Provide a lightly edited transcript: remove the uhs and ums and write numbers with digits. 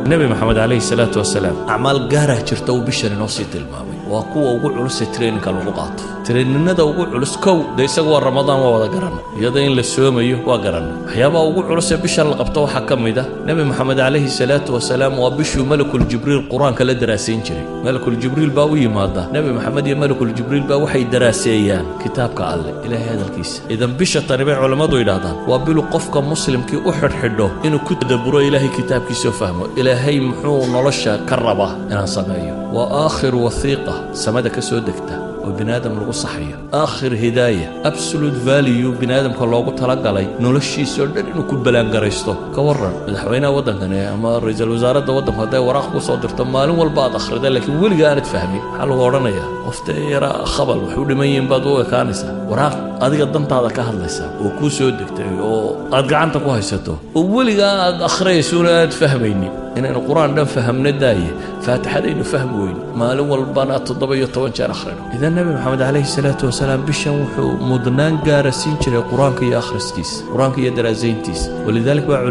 Nebi Maxamed calayhi salaatu wasalaam acmaal gaaraa jirta uu bishan inoo sii tilmaamay. Waa kuwa ugu culus ee training-ka lagu qaato, training-nada ugu culus. Kow dee isagu waa Ramadaan, waa wada garanna, iyada in la soomayo waa garanna. Waxyaabaha ugu culus ee bishan la qabto waxaa ka mid ah, Nebi Maxamed calayhi salaatu wasalaam waa bishuu Malakul Jibriil Qur-aanka la daraasayn jiray. Malakul Jibriil baa u yimaada Nebi Maxamed, iyo Malakul Jibriil baa waxay daraaseeyaan kitaabka Alle, Ilaahay hadalkiisa. Idan bisha tani bay culammadu yidhaahdaan waa bilu qofka muslimkii u xidhxidho inuu ku tadaburo Ilaahay kitaabkiisoo fahmo Ilaahay muxuu nolosha ka rabaa inaan sameeyo. Waa aakhir wathiiqa samada ka soo degta oo bini aadam lagu saxayo, aakhir hidaaya, absolute value bini aadamka loogu talagalay noloshiisoo dhan inuu ku balaangaraysto. Ka warran madaxweynaha waddankani ama ra-iisul wasaaradda waddanku hadday waraaq ku soo dirto, maalin walba aad akhrida, laakiin weliga aanad fahmin? Maxaa lagu odhanayaa? Qofta yara khabal wax u dhiman yihiin baad u ekaanaysaa. Waraaq adiga dantaada ka hadlaysa oo kuu soo degtay oo aad gacanta ku haysato oo weligaa aad akhriyaysuuna aad fahmaynin. Inaynu Qur-aan dhan fahamno daaye, Faatixadaynu fahmi weyn, maalin walbana 17 jeer akhrino. Idan Nebi Maxamed calayhi salaatu wasalaam bishan wuxuu mudnaan gaara siin jiray Qur-aanka iyo akhriskiisa, Qur-aanka iyo daraasayntiisa. Walidalik baa